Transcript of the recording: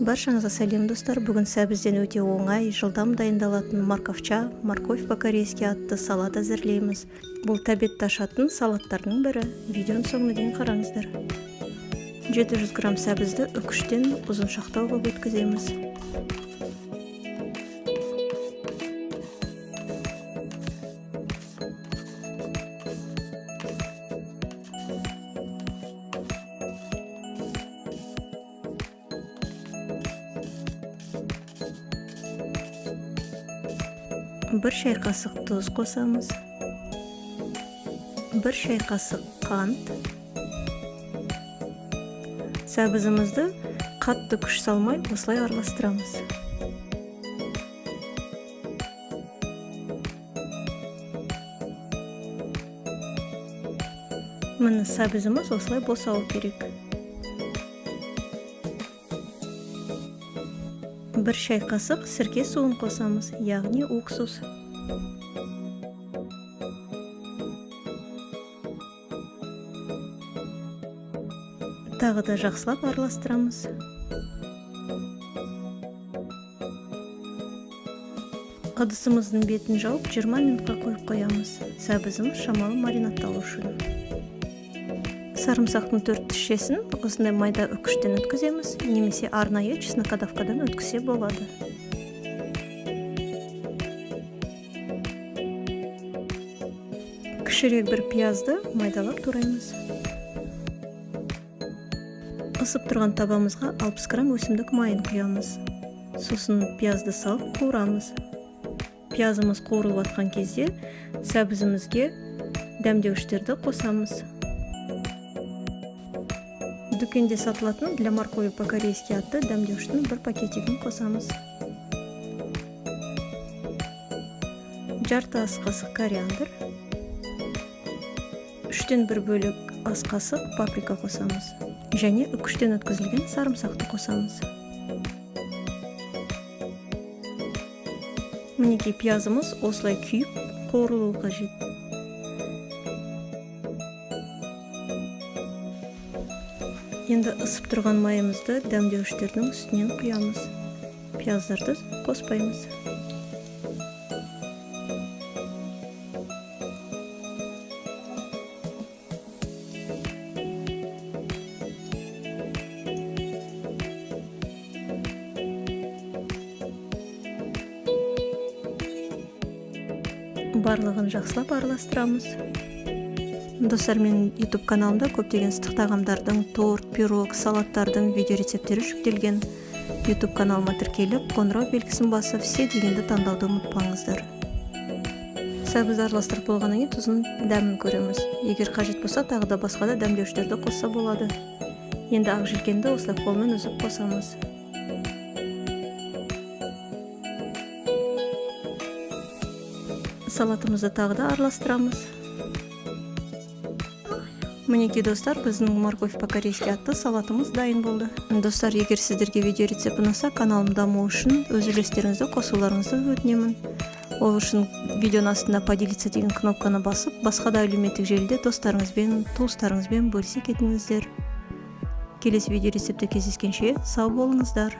Баршаңызға сәлем, достар! Бүгін сәбізден өте оңай, жылдам дайындалатын морковча, морковь по-корейски атты салат әзірлейміз. Бұл тәбетті ашатын салаттардың бірі. Видеоның соңына дейін қараңыздар. 700 грамм сәбізді үкіштен ұзыншақтау қылып өткіземіз. 1 шай қасық тұз қосамыз, 1 шай қасық қант. Сәбізімізді қатты күш салмай осылай араластырамыз. Міне, сәбізіміз осылай босауы керек. 1 шай қасық сірке суын қосамыз, яғни уксус. Тағы да жақсылап араластырамыз. Ыдысымыздың бетін жауып 20 минутқа қойып қоямыз. Сәбізіміз шамалы маринадталу үшін. Сарымсақтың 4 тісшесін осындай майда үкіштен өткіземіз, немесе арнайы чеснокодавкадан өткізе болады. Кішірек бір пиязды майдалап тураймыз. Ысып тұрған табамызға 60 грамм өсімдік майын құямыз. Сосын пиязды салып қуырамыз. Пиязымыз қуырылып жатқан кезде сәбізімізге дәмдеуіштерді қосамыз. Дүкенде сатылатын для моркови по-корейски атты дәмдеуіштің бір пакетигін қосамыз. Жарты ас қасық кориандр, 1/3 бөлік ас қасық паприка қосамыз және үкіштен өткізілген сарымсақты қосамыз. Мінекей, пиязымыз осылай күйіп қуырылуы қажет. Енді ысып тұрған майымызды дәмдеуіштердің үстінен құямыз. Пияздарды қоспаймыз. Барлығын жақсылап араластырамыз. Достар, менің YouTube каналымда көптеген ыстық тағамдардың, торт, пирог, салаттардың видео рецепттері жүктелген. YouTube каналыма тіркеліп, қоңырау белгісін басып, все дегенді таңдауды ұмытпаңыздар. Сәбізді араластырып болғаннан кейін тұзының дәмін көреміз. Егер қажет болса, тағы да басқа да дәмдеуіштерді қосса болады. Енді ақ желкенді осылай қолмен үзіп қосамыз. Салатымызды тағы да араластырамыз. Мінекей, достар, біздің морковь по-корейски атты салатымыз дайын болды. Достар, егер сіздерге видео рецепт ұнаса, каналым даму үшін өз үлестеріңізді қосуларыңызды өтінемін. Ол үшін видеоның астына поделиться деген кнопканы басып, басқа да әлеуметтік желіде достарыңызбен, туыстарыңызбен бөлісе кетіңіздер. Келесі видео рецептте кездескенше сау болыңыздар.